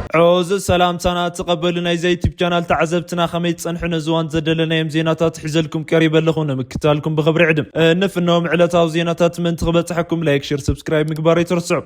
ዑዙ ሰላምታና ተቐበሉ። ናይዛ ዩቲብ ቻናል ተዓዘብትና ከመይ ትጸንሑ? ነዚ እዋን ዘደለናዮም ዜናታት ሒዘልኩም ቀሪበ ኣለኹ። ንምክታልኩም ብኽብሪ ዕድም። ንፍኖም ዕለታዊ ዜናታት ምእንቲ ክበጽሐኩም ላይክ፣ ሼር፣ ሰብስክራይብ ምግባር ኣይትርስዑ።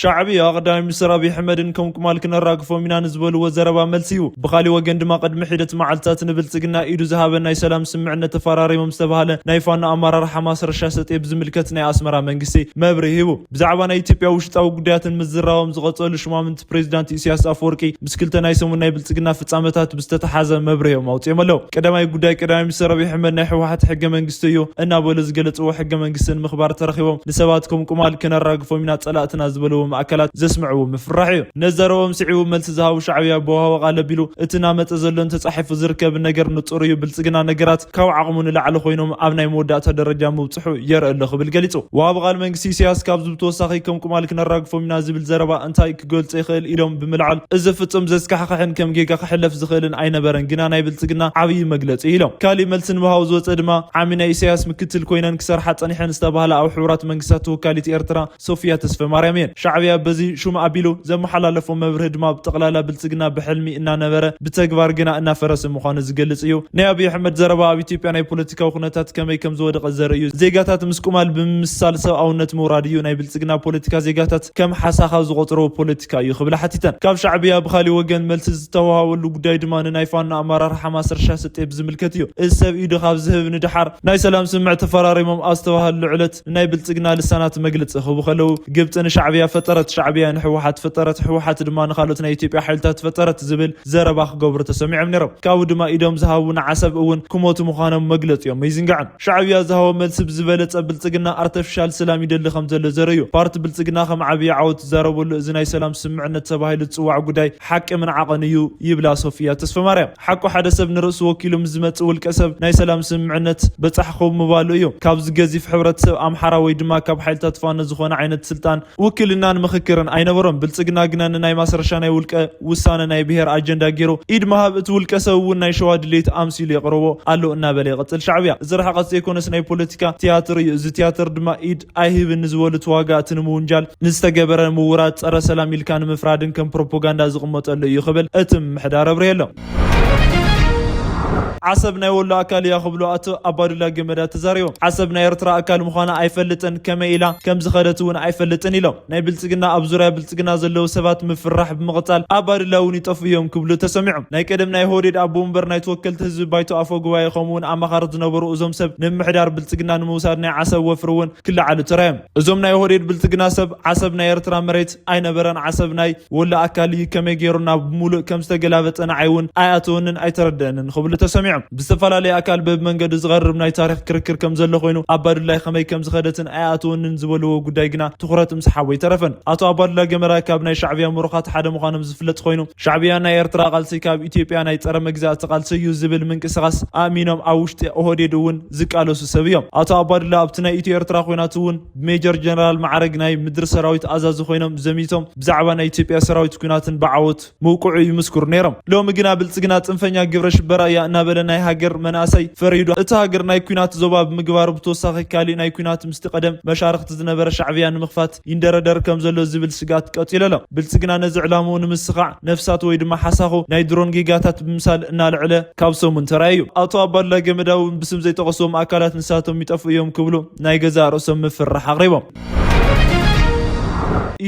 ሻዕብያ ቀዳማይ ሚኒስትር ኣብይ ኣሕመድን ከም ቁማል ክነራግፎም ኢና ንዝበልዎ ዘረባ መልሲ እዩ። ብኻሊእ ወገን ድማ ቅድሚ ሒደት መዓልትታት ንብልጽግና ኢዱ ዝሃበ ናይ ሰላም ስምምዕነት ተፈራሪሞም ዝተባህለ ናይ ፋኖ ኣመራርሓ ማስረሻ ሰጤ ብዝምልከት ናይ ኣስመራ መንግስቲ መብርሂ ሂቡ። ብዛዕባ ናይ ኢትዮጵያ ውሽጣዊ ጉዳያትን ምዝራቦም ዝቐጸሉ ሹማምንቲ ፕሬዚዳንት ኢሳያስ ኣፈወርቂ ምስ ክልተ ናይ ሰሙን ናይ ብልጽግና ፍጻመታት ብዝተተሓዘ መብርሂኦም ኣውጺኦም ኣለዉ። ቀዳማይ ጉዳይ ቀዳማይ ሚኒስትር ኣብይ ኣሕመድ ናይ ህወሓት ሕገ መንግስቲ እዩ እናበሉ ዝገለጽዎ ሕገ መንግስቲ ንምኽባር ተረኺቦም ንሰባት ከም ቁማል ክነራግፎም ኢና ጸላእትና ዝበልዎም ኣካላት ዘስምዕዎ ምፍራሕ እዩ። ነዘረቦም ስዒቡ መልሲ ዝሃቡ ሻዕብያ ብወሃቦ ቃል ኣቢሉ እቲ እናመጸ ዘሎን ተጻሒፉ ዝርከብን ነገር ንጹር እዩ። ብልጽግና ነገራት ካብ ዓቕሙ ንላዕሊ ኮይኖም ኣብ ናይ መወዳእታ ደረጃ ምብጽሑ የርኢ ኣሎ ክብል ገሊጹ። ወሃቢ ቃል መንግስቲ ኢሳያስ ካብዚ ብተወሳኺ ከም ቁማል ክነራግፎም ኢና ዝብል ዘረባ እንታይ ክገልጾ ይኽእል ኢሎም ብምልዓል እዚ ፍጹም ዘስካሕክሕን ከም ጌጋ ክሕለፍ ዝኽእልን ኣይነበረን፣ ግና ናይ ብልጽግና ዓብዪ መግለጺ ኢሎም። ካሊእ መልሲ ንምሃብ ዝወጸ ድማ ዓሚ ናይ ኢሳያስ ምክትል ኮይነን ክሰርሓ ጸኒሐን ዝተባህላ ኣብ ሕቡራት መንግስታት ተወካሊት ኤርትራ ሶፊያ ተስፈማርያም እየን። ሻዕብያ በዚ ሹም ኣቢሉ ዘመሓላለፎ መብርሂ ድማ ብጠቕላላ ብልጽግና ብሕልሚ እናነበረ ብተግባር ግና እናፈረሰ ምዃኑ ዝገልጽ እዩ። ናይ ኣብይ ኣሕመድ ዘረባ ኣብ ኢትዮጵያ ናይ ፖለቲካዊ ኩነታት ከመይ ከም ዝወደቐ ዘርኢ እዩ። ዜጋታት ምስ ቁማል ብምምስሳል ሰብኣውነት ምውራድ እዩ። ናይ ብልጽግና ፖለቲካ ዜጋታት ከም ሓሳኻ ዝቖጽርዎ ፖለቲካ እዩ ክብላ ሓቲተን። ካብ ሻዕብያ ብኻሊእ ወገን መልሲ ዝተዋሃበሉ ጉዳይ ድማ ንናይ ፋኖ ኣመራርሓ ማስረሻ ሰጤ ብዝምልከት እዩ። እዚ ሰብ ኢዱ ካብ ዝህብ ንድሓር ናይ ሰላም ስምምዕ ተፈራሪሞም ኣብ ዝተባህሉ ዕለት ናይ ብልጽግና ልሳናት መግለጺ ክህቡ ከለዉ፣ ግብጺ ንሻዕብያ ፈጠረት፣ ሻዕብያ ንህወሓት ፈጠረት፣ ህወሓት ድማ ንኻልኦት ናይ ኢትዮጵያ ሓይልታት ፈጠረት ዝብል ዘረባ ክገብሩ ተሰሚዖም ነይሮም። ካብኡ ድማ ኢዶም ዝሃቡ ንዓሰብ እውን ክሞቱ ምዃኖም መግለጺኦም ኣይዝንጋዕን። ሻዕብያ ዝሃቦ መልሲ ብዝበለጸ ብልጽግና ኣርተፊሻል ሰላም ይደሊ ከም ዘሎ ዘርኢ እዩ። ፓርቲ ብልጽግና ከም ዓብዪ ዓወት ዝዛረበሉ እዚ ናይ ሰላም ስምምዕነት ተባሂሉ ዝጽዋዕ ጉዳይ ሓቂ ምንዓቐን እዩ ይብላ ሶፊያ ተስፈማርያም። ሓቁ ሓደ ሰብ ንርእሱ ወኪሉ ምስ ዝመጽእ ውልቀ ሰብ ናይ ሰላም ስምምዕነት በጻሕኹ ምባሉ እዩ። ካብዚ ገዚፍ ሕብረተሰብ ኣምሓራ ወይ ድማ ካብ ሓይልታት ፋኖ ዝኾነ ዓይነት ስልጣን ውክልናን ምኽክርን ኣይነበሮም። ብልጽግና ግና ንናይ ማስረሻ ናይ ውልቀ ውሳነ ናይ ብሔር ኣጀንዳ ገይሩ ኢድ ምሃብ እቲ ውልቀ ሰብ እውን ናይ ሸዋ ድሌት ኣምሲሉ የቕርቦ ኣሎ እናበለ ይቐጽል ሻዕብያ። እዚ ርሕቐት ዘይኮነስ ናይ ፖለቲካ ትያትር እዩ። እዚ ትያትር ድማ ኢድ ኣይህብን ንዝበሉ ተዋጋእቲ ንምውንጃል ንዝተገበረ ምውራድ ጸረ ሰላም ኢልካ ንምፍራድን ከም ፕሮፓጋንዳ ዝቕመጠሉ እዩ ክብል እቲ ምምሕዳር ኣብሪሄ ኣሎ። ዓሰብ ናይ ወሎ ኣካል እያ ክብሉ ኣቶ ኣባዱላ ገመዳ ተዛሪቦም። ዓሰብ ናይ ኤርትራ ኣካል ምዃና ኣይፈልጥን፣ ከመይ ኢላ ከም ዝኸደት እውን ኣይፈልጥን ኢሎም። ናይ ብልጽግና ኣብ ዙርያ ብልጽግና ዘለዉ ሰባት ምፍራሕ ብምቕጻል ኣባዱላ እውን ይጠፍኡ እዮም ክብሉ ተሰሚዖም። ናይ ቀደም ናይ ኦህዴድ ኣቦ ወንበር ናይ ተወከልቲ ህዝቢ ባይቶ ኣፈ ጉባኤ ከምኡ እውን ኣማኻሪ ዝነበሩ እዞም ሰብ ንምምሕዳር ብልጽግና ንምውሳድ ናይ ዓሰብ ወፍሪ እውን ክለዓሉ ተራዮም። እዞም ናይ ኦህዴድ ብልጽግና ሰብ ዓሰብ ናይ ኤርትራ መሬት ኣይነበረን፣ ዓሰብ ናይ ወሎ ኣካል እዩ፣ ከመይ ገይሩ ናብ ሙሉእ ከም ዝተገላበጠ ንዓይ እውን ኣይኣተወንን ኣይተረደአንን ክብሉ ተሰሚዖም። ብዝተፈላለየ ኣካል በብመንገዱ ዝቐርብ ናይ ታሪኽ ክርክር ከም ዘሎ ኮይኑ ኣባዱላይ ከመይ ከም ዝኸደትን ኣይኣተወንን ዝበልዎ ጉዳይ ግና ትኹረት ምስሓቡ ኣይተረፈን። ኣቶ ኣባዱላ ገመዳ ካብ ናይ ሻዕብያ ምሩኻት ሓደ ምዃኖም ዝፍለጥ ኮይኑ ሻዕብያ ናይ ኤርትራ ቃልሲ ካብ ኢትዮጵያ ናይ ጸረ መግዛእቲ ቃልሲ እዩ ዝብል ምንቅስቃስ ኣእሚኖም ኣብ ውሽጢ ኦህዴድ እውን ዝቃለሱ ሰብ እዮም። ኣቶ ኣባዱላ ኣብቲ ናይ ኢትዮ ኤርትራ ኲናት እውን ብሜጀር ጀነራል ማዕረግ ናይ ምድሪ ሰራዊት ኣዛዚ ኮይኖም ዘሚቶም ብዛዕባ ናይ ኢትዮጵያ ሰራዊት ኲናትን ብዓወት ምውቅዑ ይምስክሩ ነይሮም። ሎሚ ግና ብልጽግና ጽንፈኛ ግብረ ሽበራ እያ እናበለ ናይ ሃገር መናእሰይ ፈሪዱ እቲ ሃገር ናይ ኲናት ዞባ ብምግባሩ ብተወሳኺ ካሊእ ናይ ኲናት ምስቲ ቀደም መሻርኽቲ ዝነበረ ሻዕብያ ንምኽፋት ይንደረደር ከም ዘሎ ዝብል ስግኣት ቀጺሉ ኣሎ። ብልጽግና ነዚ ዕላምኡ ንምስኻዕ ነፍሳት ወይ ድማ ሓሳኹ ናይ ድሮን ጌጋታት ብምሳል እናልዕለ ካብ ሰሙን ተራእዩ። ኣቶ ኣባዱላ ገመዳ እውን ብስም ዘይጠቐስዎም ኣካላት ንሳቶም ይጠፍኡ እዮም ክብሉ ናይ ገዛእ ርእሶም ምፍርራሕ ኣቕሪቦም።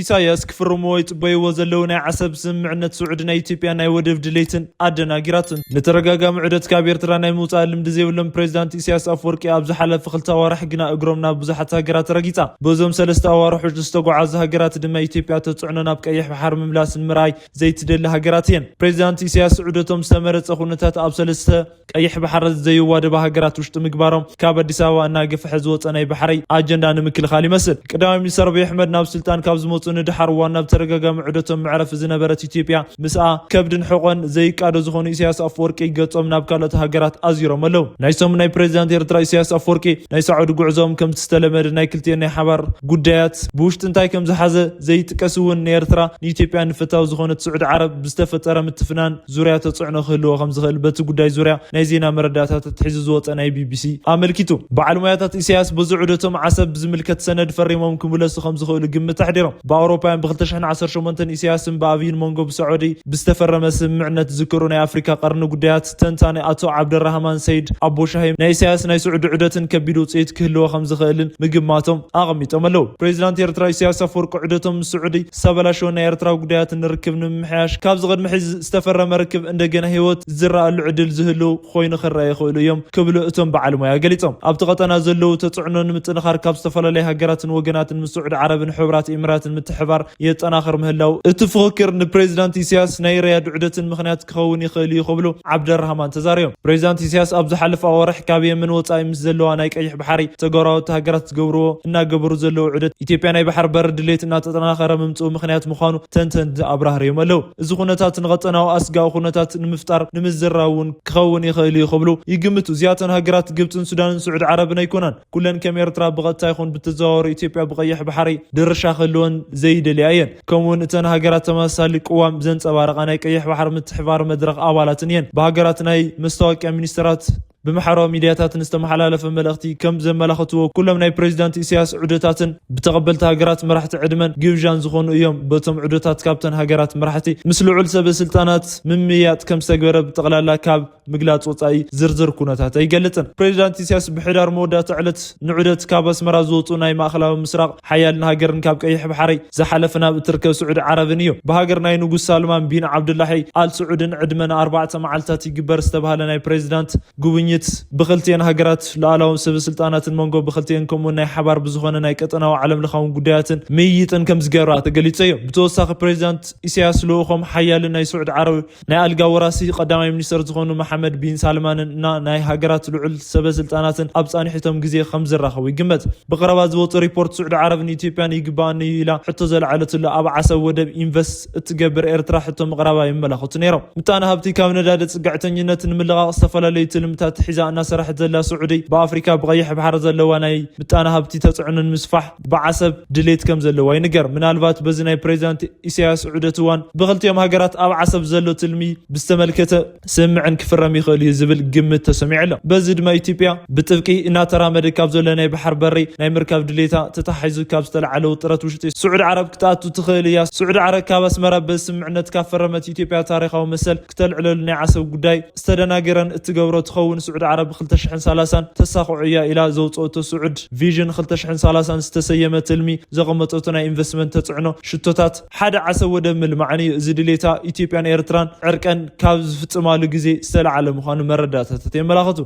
ኢሳያስ ክፍርምዎ ይጽበይዎ ዘለዉ ናይ ዓሰብ ስምምዕነት ስዑዲ ናይ ኢትዮጵያ ናይ ወደብ ድሌትን ኣደናጊራትን። ንተደጋጋሚ ዑደት ካብ ኤርትራ ናይ ምውጻእ ልምዲ ዘይብሎም ፕሬዚዳንት ኢሳያስ ኣፈወርቂ ኣብ ዝሓለፈ ክልተ ኣዋርሕ ግና እግሮም ናብ ብዙሓት ሃገራት ረጊጻ። በዞም ሰለስተ ኣዋርሖች ዝተጓዓዙ ሃገራት ድማ ኢትዮጵያ ተጽዕኖ ናብ ቀይሕ ባሕሪ ምምላስ ንምርኣይ ዘይትደሊ ሃገራት እየን። ፕሬዚዳንት ኢሳያስ ዑደቶም ዝተመረጸ ኩነታት ኣብ ሰለስተ ቀይሕ ባሕሪ ዘየዋደባ ሃገራት ውሽጢ ምግባሮም ካብ ኣዲስ ኣበባ እናገፍሐ ዝወፀ ናይ ባሕሪ ኣጀንዳ ንምክልኻል ይመስል። ቀዳማይ ሚኒስትር ኣብይ ኣሕመድ ናብ ስልጣን ካብ ዝመፁ ንድሓር እዋን ናብ ተደጋጋሚ ዑደቶም መዕረፊ ዝነበረት ኢትዮጵያ ምስኣ ከብድን ሕቆን ዘይቃዶ ዝኾኑ ኢሳያስ ኣፈወርቂ ገፆም ናብ ካልኦት ሃገራት ኣዚሮም ኣለዉ። ናይ ሰሙን ናይ ፕሬዚዳንት ኤርትራ ኢሳያስ ኣፈወርቂ ናይ ሳዑዲ ጉዕዞኦም ከምቲ ዝተለመደ ናይ ክልቲኤን ናይ ሓባር ጉዳያት ብውሽጢ እንታይ ከም ዝሓዘ ዘይጥቀስ እውን ንኤርትራ ንኢትዮጵያ ንፈታዊ ዝኾነት ስዑዲ ዓረብ ብዝተፈጠረ ምትፍናን ዙርያ ተፅዕኖ ክህልዎ ከም ዝኽእል በቲ ጉዳይ ዙርያ ናይ ዜና መረዳእታታት ሒዙ ዝወፀ ናይ ቢቢሲ ኣመልኪቱ። በዓል ሞያታት ኢሳያስ በዚ ዑደቶም ዓሰብ ብዝምልከት ሰነድ ፈሪሞም ክምለሱ ከም ዝኽእሉ ግምት ኣሕዲሮም። ብኣውሮፓውያን ብ2018 ኢሳያስን ብኣብይን መንጎ ብሳዑዲ ብዝተፈረመ ስምምዕነት ዝዝከሩ ናይ ኣፍሪካ ቀርኒ ጉዳያት ተንታኒ ኣቶ ዓብደራህማን ሰይድ ኣቦ ሻሂም፣ ናይ ኢሳያስ ናይ ስዑዲ ዑደትን ከቢድ ውፅኢት ክህልዎ ከም ዝኽእልን ምግማቶም ኣቐሚጦም ኣለዉ። ፕሬዚዳንት ኤርትራ ኢሳያስ ኣፈወርቂ ዑደቶም ምስ ስዑዲ ዝተበላሸወ ናይ ኤርትራ ጉዳያት ንርክብ ንምምሕያሽ ካብዚ ቅድሚ ሕዚ ዝተፈረመ ርክብ እንደገና ህይወት ዝረኣሉ ዕድል ዝህልው ኮይኑ ክረኣ ይኽእሉ እዮም ክብሉ እቶም በዓል ሞያ ገሊጾም። ኣብቲ ቀጠና ዘለዉ ተጽዕኖ ንምጥንኻር ካብ ዝተፈላለዩ ሃገራትን ወገናትን ምስ ስዑዲ ዓረብን ሕቡራት ኤሚራትን ምትሕባር የጠናኽር ምህላው እቲ ፍኽክር ንፕሬዚዳንት ኢሳያስ ናይ ርያድ ዑደትን ምኽንያት ክኸውን ይኽእል እዩ ክብሉ ዓብደራህማን ተዛሪቦም። ፕሬዚዳንት ኢሳያስ ኣብ ዝሓለፈ ኣዋርሕ ካብ የመን ወጻኢ ምስ ዘለዋ ናይ ቀይሕ ባሕሪ ተጎራበቲ ሃገራት ዝገብርዎ እናገበሩ ዘለዉ ዑደት ኢትዮጵያ ናይ ባሕር በር ድሌት እናተጠናኸረ ምምጽኡ ምኽንያት ምዃኑ ተንተንቲ ኣብራህርዮም ኣለዉ። እዚ ኩነታት ንቐጠናዊ ኣስጋኢ ኩነታት ንምፍጣር ንምዝራብ እውን ክኸውን ይኽእል እዩ ክብሉ ይግምቱ። እዚኣተን ሃገራት ግብፅን ሱዳንን ስዑዲ ዓረብን ኣይኮናን። ኩለን ከም ኤርትራ ብቐጥታ ይኹን ብተዘዋወሪ ኢትዮጵያ ብቐይሕ ባሕሪ ድርሻ ክህልወን ዘይደልያ እየን። ከምኡውን እተን ሃገራት ተመሳሳሊ ቅዋም ዘንጸባረቓ ናይ ቀይሕ ባሕሪ ምትሕባር መድረኽ ኣባላትን እየን። ብሃገራት ናይ መስታወቅያ ሚኒስትራት ብማሕበራዊ ሚድያታት ንዝተመሓላለፈ መልእኽቲ ከም ዘመላኽትዎ፣ ኩሎም ናይ ፕሬዚዳንት ኢሳያስ ዑደታትን ብተቐበልቲ ሃገራት መራሕቲ ዕድመን ግብዣን ዝኾኑ እዮም። በቶም ዑደታት ካብተን ሃገራት መራሕቲ ምስ ልዑል ሰበ ስልጣናት ምምይያጥ ከም ዝተገበረ ብጠቕላላ ካብ ምግላጽ ወጻኢ ዝርዝር ኩነታት ኣይገልጽን። ፕሬዚዳንት ኢሳያስ ብሕዳር መወዳእታ ዕለት ንዑደት ካብ ኣስመራ ዝወጹ ናይ ማእኸላዊ ምስራቕ ሓያልን ሃገርን ካብ ቀይሕ ባሕሪ ዝሓለፈ ናብ እትርከብ ስዑዲ ዓረብን እዩ። ብሃገር ናይ ንጉስ ሳልማን ቢን ዓብዱላሂ ኣል ስዑድን ዕድመ ንኣርባዕተ መዓልታት ይግበር ዝተባህለ ናይ ፕሬዚዳንት ጉብኝት ብክልቲኤን ሃገራት ሉዓላዊ ሰበ ስልጣናትን መንጎ ብክልቲኤን ከምኡውን ናይ ሓባር ብዝኾነ ናይ ቀጠናዊ ዓለም ለኻውን ጉዳያትን ምይይጥን ከም ዝገብራ ተገሊጹ እዩ። ብተወሳኺ ፕሬዚዳንት ኢሳያስ ልኡኾም ሓያልን ናይ ስዑዲ ዓረብ ናይ ኣልጋ ወራሲ ቀዳማይ ሚኒስተር ዝኾኑ መሓመድ ቢን ሳልማንን እና ናይ ሃገራት ልዑል ሰበ ስልጣናትን ኣብ ጻንሒቶም ግዜ ከም ዝራኸቡ ይግመት። ብቐረባ ዝወጹ ሪፖርት ስዑዲ ዓረብን ኢትዮጵያን ይግባኣኒ እዩ ኢላ ሕቶ ዘልዓለትሉ ኣብ ዓሰብ ወደብ ኢንቨስት እትገብር ኤርትራ ሕቶ ምቕራባ ይመላኸቱ ነይሮም። ምጣነ ሃብቲ ካብ ነዳዲ ጽግዕተኝነት ንምልቓቕ ዝተፈላለዩ ትልምታት ሒዛ እናሰራሐት ዘላ ስዑዲ ብኣፍሪካ ብቐይሕ ባሕሪ ዘለዋ ናይ ምጣነ ሃብቲ ተጽዕኖ ንምስፋሕ ብዓሰብ ድሌት ከም ዘለዋ ይንገር። ምናልባት በዚ ናይ ፕሬዚዳንት ኢሳያስ ዑደት እዋን ብክልቲኦም ሃገራት ኣብ ዓሰብ ዘሎ ትልሚ ብዝተመልከተ ስምምዕን ክፍረም ይኽእል እዩ ዝብል ግምት ተሰሚዑ ኣሎ። በዚ ድማ ኢትዮጵያ ብጥብቂ እናተራመደ ካብ ዘሎ ናይ ባሕር በሪ ናይ ምርካብ ድሌታ ተታሒዙ ካብ ዝተለዓለ ውጥረት ውሽጢ ስዑዲ ዓረብ ክትኣቱ ትኽእል እያ። ስዑዲ ዓረብ ካብ ኣስመራ በዚ ስምምዕነት ካብ ፈረመት ኢትዮጵያ ታሪኻዊ መሰል ክተልዕለሉ ናይ ዓሰብ ጉዳይ ዝተደናገረን እትገብሮ ትኸውን። ስዑዲ ዓረብ ብ2030 ተሳኽዑ እያ ኢላ ዘውፅኦቶ ስዑድ ቪዥን 2030 ዝተሰየመ ትልሚ ዘቐመጠቶ ናይ ኢንቨስትመንት ተፅዕኖ ሽቶታት ሓደ ዓሰብ ወደብ ምልማዕን እዩ። እዚ ድሌታ ኢትዮጵያን ኤርትራን ዕርቀን ካብ ዝፍፅማሉ ግዜ ዝተለዓለ ምዃኑ መረዳእታታት የመላኽቱ።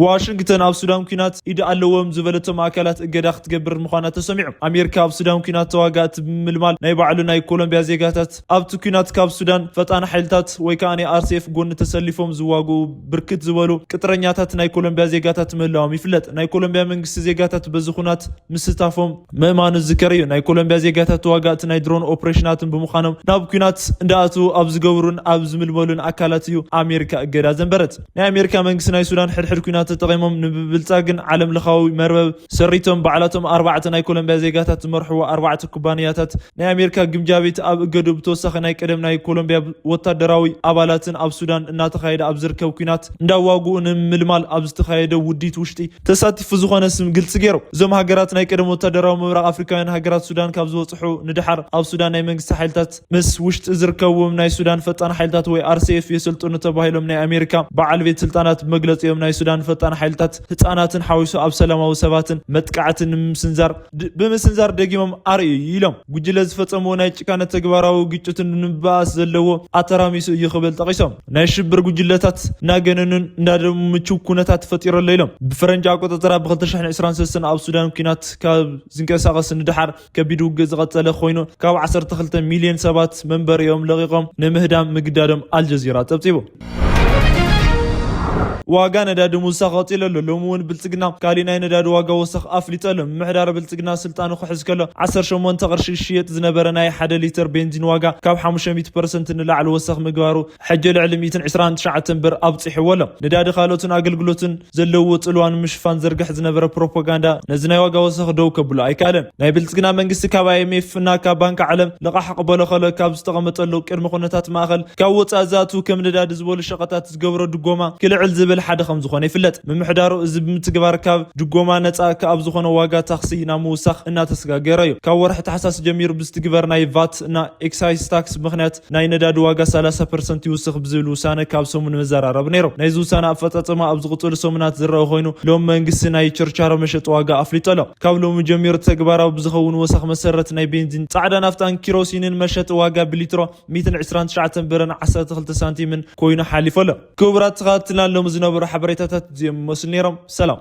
ዋሽንግተን ኣብ ሱዳን ኲናት ኢድ ኣለዎም ዝበለቶም ኣካላት እገዳ ክትገብር ምዃና ተሰሚዑ። ኣሜሪካ ኣብ ሱዳን ኲናት ተዋጋእቲ ብምልማል ናይ ባዕሉ ናይ ኮሎምቢያ ዜጋታት ኣብቲ ኲናት ካብ ሱዳን ፈጣን ሓይልታት ወይ ከዓ ኣርሲኤፍ ጎኒ ተሰሊፎም ዝዋግኡ ብርክት ዝበሉ ቅጥረኛታት ናይ ኮሎምቢያ ዜጋታት ምህላዎም ይፍለጥ። ናይ ኮሎምቢያ መንግስቲ ዜጋታት በዚ ኹናት ምስታፎም ምእማኑ ዝዝከር እዩ። ናይ ኮሎምቢያ ዜጋታት ተዋጋእቲ ናይ ድሮን ኦፕሬሽናትን ብምዃኖም ናብ ኲናት እንዳኣትዉ ኣብ ዝገብሩን ኣብ ዝምልመሉን ኣካላት እዩ ኣሜሪካ እገዳ ዘንበረት። ናይ ኣሜሪካ መንግስቲ ናይ ሱዳን ሕድሕድ ኲናት ተጠቒሞም ንምብልጻግን ዓለም ለኻዊ መርበብ ሰሪቶም ባዕላቶም ኣርባዕተ ናይ ኮሎምቢያ ዜጋታት ዝመርሕዎ ኣርባዕተ ኩባንያታት ናይ ኣሜሪካ ግምጃ ቤት ኣብ እገዱ። ብተወሳኺ ናይ ቀደም ናይ ኮሎምቢያ ወታደራዊ ኣባላትን ኣብ ሱዳን እናተኻየደ ኣብ ዝርከብ ኲናት እንዳዋግኡ ንምልማል ኣብ ዝተኻየደ ውዲት ውሽጢ ተሳቲፉ ዝኾነ ስም ግልፂ ገይሩ። እዞም ሃገራት ናይ ቀደም ወታደራዊ ምብራቕ ኣፍሪካውያን ሃገራት ሱዳን ካብ ዝበፅሑ ንድሓር ኣብ ሱዳን ናይ መንግስቲ ሓይልታት ምስ ውሽጢ ዝርከብዎም ናይ ሱዳን ፈጣን ሓይልታት ወይ ኣርሲኤፍ የሰልጥኑ ተባሂሎም ናይ ኣሜሪካ በዓል ቤት ስልጣናት ብመግለፂኦም ናይ ሱዳን ፈጣን ሓይልታት ህፃናትን ሓዊሱ ኣብ ሰላማዊ ሰባትን መጥቃዕቲ ንምስንዛር ድ-፣ ብምስንዛር ደጊሞም ኣርእዩ ኢሎም። ጉጅለ ዝፈፀምዎ ናይ ጭካነ ተግባራዊ ግጭትን ንምብኣስ ዘለዎ ኣተራሚሱ እዩ ክብል ጠቒሶም። ናይ ሽብር ጉጅለታት እናገነኑን እንዳደሙ ምቹው ኩነታት ፈጢሩ ኣሎ ኢሎም። ብፈረንጂ ኣቆፃፅራ ብ2023 ኣብ ሱዳን ኲናት ካብ ዝንቀሳቐስ ንድሓር ከቢድ ውግእ ዝቐጸለ ኮይኑ ካብ 12 ሚልዮን ሰባት መንበሪኦም ለቒቖም ንምህዳም ምግዳዶም ኣልጀዚራ ጸብጺቡ። ዋጋ ነዳዲ ምውሳኽ ቀጺሉ ኣሎ። ሎሚ እውን ብልጽግና ካሊእ ናይ ነዳዲ ዋጋ ወሰኽ ኣፍሊጡ ኣሎ። ምምሕዳር ብልጽግና ስልጣኑ ክሕዝ ከሎ 18 ቅርሺ ዝሽየጥ ዝነበረ ናይ ሓደ ሊትር ቤንዚን ዋጋ ካብ 500% ንላዕሊ ወሰኽ ምግባሩ ሕጂ ልዕሊ 129 ብር ኣብጺሕዎ ኣሎ። ነዳዲ ካልኦትን ኣገልግሎትን ዘለዎ ጽልዋ ንምሽፋን ዘርግሕ ዝነበረ ፕሮፓጋንዳ ነዚ ናይ ዋጋ ወሰኽ ደው ከብሎ ኣይከኣለን። ናይ ብልጽግና መንግስቲ ካብ ኣይኤምኤፍ እና ካብ ባንክ ዓለም ልቓሕ ክቕበሎ ከሎ ካብ ዝተቐመጠሉ ቅድመ ኩነታት ማእኸል ካብ ወጻኢ ዝኣትዉ ከም ነዳዲ ዝበሉ ሸቐጣት ዝገብሮ ድጎማ ክልዕል ዝብል ክፍል ሓደ ከም ዝኾነ ይፍለጥ። ምምሕዳሩ እዚ ብምትግባር ካብ ድጎማ ነፃ ካብ ዝኾነ ዋጋ ታክሲ ናብ ምውሳኽ እናተሰጋገረ እዩ። ካብ ወርሒ ታሕሳስ ጀሚሩ ብዝትግበር ናይ ቫት እና ኤክሳይዝ ታክስ ምክንያት ናይ ነዳዲ ዋጋ ሰላሳ ፐርሰንት ይውስኽ ብዝብል ውሳነ ካብ ሰሙን መዘራረብ ነይሩ። ናይዚ ውሳነ ኣፈፃፀማ ኣብ ዝቕፅሉ ሰሙናት ዝረአ ኮይኑ ሎም መንግስቲ ናይ ችርቻሮ መሸጢ ዋጋ ኣፍሊጡ ኣሎ። ካብ ሎሚ ጀሚሩ ተግባራዊ ብዝኸውን ወሳኽ መሰረት ናይ ቤንዚን፣ ፃዕዳ ናፍጣን ኪሮሲንን መሸጢ ዋጋ ብሊትሮ ሚእትን ዕስራን ትሽዓተን ብርን ዓሰርተ ክልተ ሳንቲምን ኮይኑ ሓሊፉ ኣሎ። ክቡራት ተኸታተልና ሎሚ ዝነበሩ ሓበሬታታት እዚኦም ይመስሉ ነይሮም። ሰላም።